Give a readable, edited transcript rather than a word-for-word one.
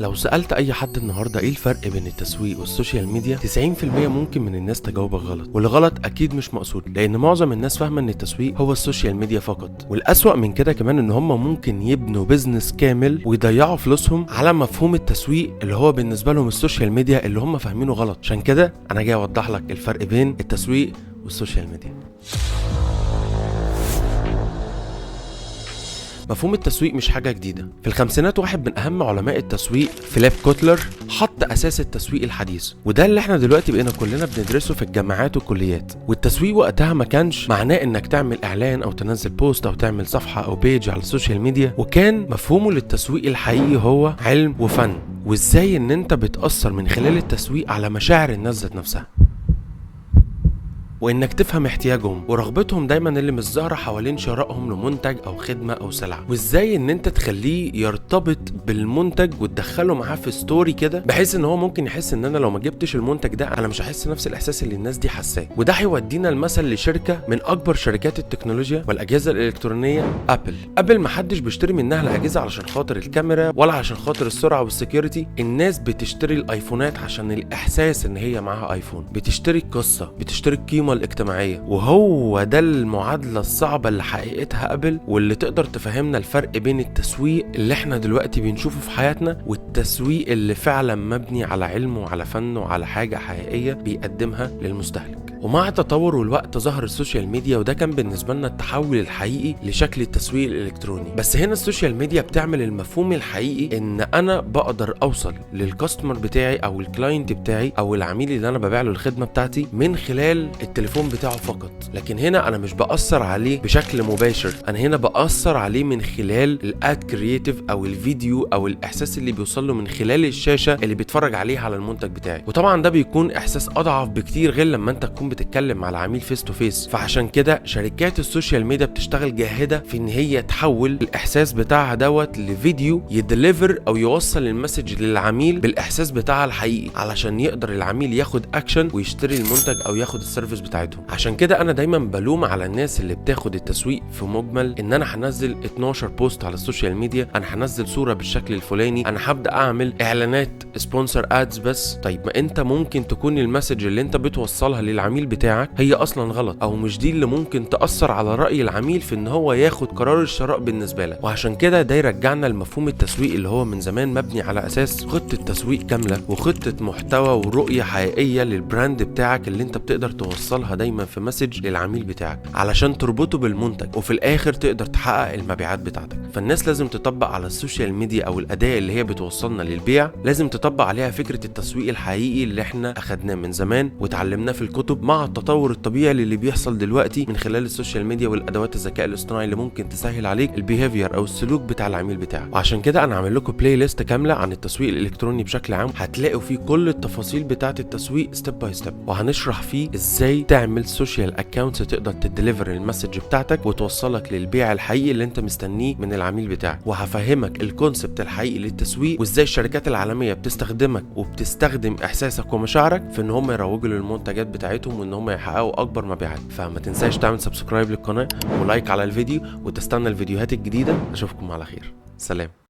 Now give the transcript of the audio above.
لو سألت أي حد النهاردة إيه الفرق بين التسويق وال social media، 90% ممكن من الناس تجاوبك غلط، والغلط أكيد مش مقصود، لأن معظم الناس فاهمة إن التسويق هو ال social media فقط. والأسوأ من كده كمان إن هم ممكن يبنوا business كامل ويضيعوا فلوسهم على مفهوم التسويق اللي هو بالنسبة لهم ال social media اللي هم فاهمينه غلط. عشان كده أنا جاي أوضح لك الفرق بين التسويق وال social media. مفهوم التسويق مش حاجة جديدة. في الخمسينات واحد من أهم علماء التسويق فيليب كوتلر حط أساس التسويق الحديث، وده اللي احنا دلوقتي بقينا كلنا بندرسه في الجامعات والكليات. والتسويق وقتها ما كانش معناه انك تعمل اعلان او تنزل post او تعمل صفحة او page على ال social media، وكان مفهومه للتسويق الحقيقي هو علم وفن، وازاي ان انت بتأثر من خلال التسويق على مشاعر الناس ذات نفسها، وانك تفهم احتياجهم ورغبتهم دايما اللي مش ظاهره حوالين شرائهم لمنتج او خدمة او سلعه، وازاي ان انت تخليه يرتبط بالمنتج وتدخله معاه في story كده، بحيث ان هو ممكن يحس ان انا لو ما جبتش المنتج ده انا مش هحس نفس الاحساس اللي الناس دي حاساه. وده هيودينا المثل لشركة من اكبر شركات التكنولوجيا والاجهزة الالكترونية، ابل. ابل ما حدش بيشتري منها الاجهزة علشان خاطر الكاميرا ولا عشان خاطر السرعة وال security. الناس بتشتري الايفونات عشان الاحساس ان هي معاها ايفون، بتشتري القصة، بتشتري القيمة الاجتماعية. وهو ده المعادلة الصعبة اللي حققتها ابل، واللي تقدر تفهمنا الفرق بين التسويق اللي احنا دلوقتي بنشوفه في حياتنا والتسويق اللي فعلا مبني على علم وعلى فن وعلى حاجة حقيقية بيقدمها للمستهلك. ومع التطور والوقت ظهر ال social media، وده كان بالنسبة لنا التحول الحقيقي لشكل التسويق الالكتروني. بس هنا ال social media بتعمل المفهوم الحقيقي ان انا بقدر اوصل لل customer بتاعي او ال client بتاعي او العميل اللي انا ببيع له الخدمة بتاعتي من خلال التليفون بتاعه فقط. لكن هنا انا مش بأثر عليه بشكل مباشر، انا هنا بأثر عليه من خلال ال ad creative او الفيديو او الاحساس اللي بيوصل له من خلال الشاشة اللي بيتفرج عليها على المنتج بتاعي. وطبعا ده بيكون احساس اضعف بكتير غير لما انت تكون بتتكلم مع العميل face to face. فعشان كده شركات ال social media بتشتغل جاهده في ان هي تحول الاحساس بتاعها دوت لفيديو ي deliver او يوصل ال message للعميل بالاحساس بتاعها الحقيقي، علشان يقدر العميل ياخد اكشن ويشتري المنتج او ياخد ال service بتاعتهم. عشان كده انا دايما بلوم على الناس اللي بتاخد التسويق في مجمل ان انا هنزل 12 post على ال social media، انا هنزل صوره بالشكل الفلاني، انا هبدا اعمل اعلانات sponsor ads بس. طيب ما انت ممكن تكون ال message اللي انت بتوصلها للعميل بتاعك هي اصلا غلط، او مش دي اللي ممكن تاثر على راي العميل في ان هو ياخد قرار الشراء بالنسبة لك. وعشان كده ده يرجعنا لمفهوم التسويق اللي هو من زمان مبني على اساس خطه تسويق كاملة وخطه محتوى ورؤية حقيقية لل brand بتاعك اللي انت بتقدر توصلها دايما في message للعميل بتاعك علشان تربطه بالمنتج، وفي الاخر تقدر تحقق المبيعات بتاعتك. فالناس لازم تطبق على ال social media او الاداة اللي هي بتوصلنا للبيع، لازم تطبق عليها فكرة التسويق الحقيقي اللي احنا اخدناه من زمان وتعلمناه في الكتب، مع التطور الطبيعي اللي بيحصل دلوقتي من خلال ال social media والادوات الذكاء الاصطناعي اللي ممكن تسهل عليك ال behavior او السلوك بتاع العميل بتاعك. وعشان كده انا عامل لكم playlist كاملة عن التسويق الالكتروني بشكل عام، هتلاقوا فيه كل التفاصيل بتاعه التسويق step by step، وهنشرح فيه ازاي تعمل social accounts تقدر ت deliver ال message بتاعتك وتوصلك للبيع الحقيقي اللي انت مستنيه من العميل بتاعك. وهفهمك ال concept الحقيقي للتسويق وازاي الشركات العالمية بتستخدمك وبتستخدم احساسك ومشاعرك في ان هم يروجوا للمنتجات بتاعتهم وان هم يحققوا اكبر مبيعات. فما تنساش تعمل subscribe للقناة و like على الفيديو وتستنى الفيديوهات الجديدة. اشوفكم على خير، سلام.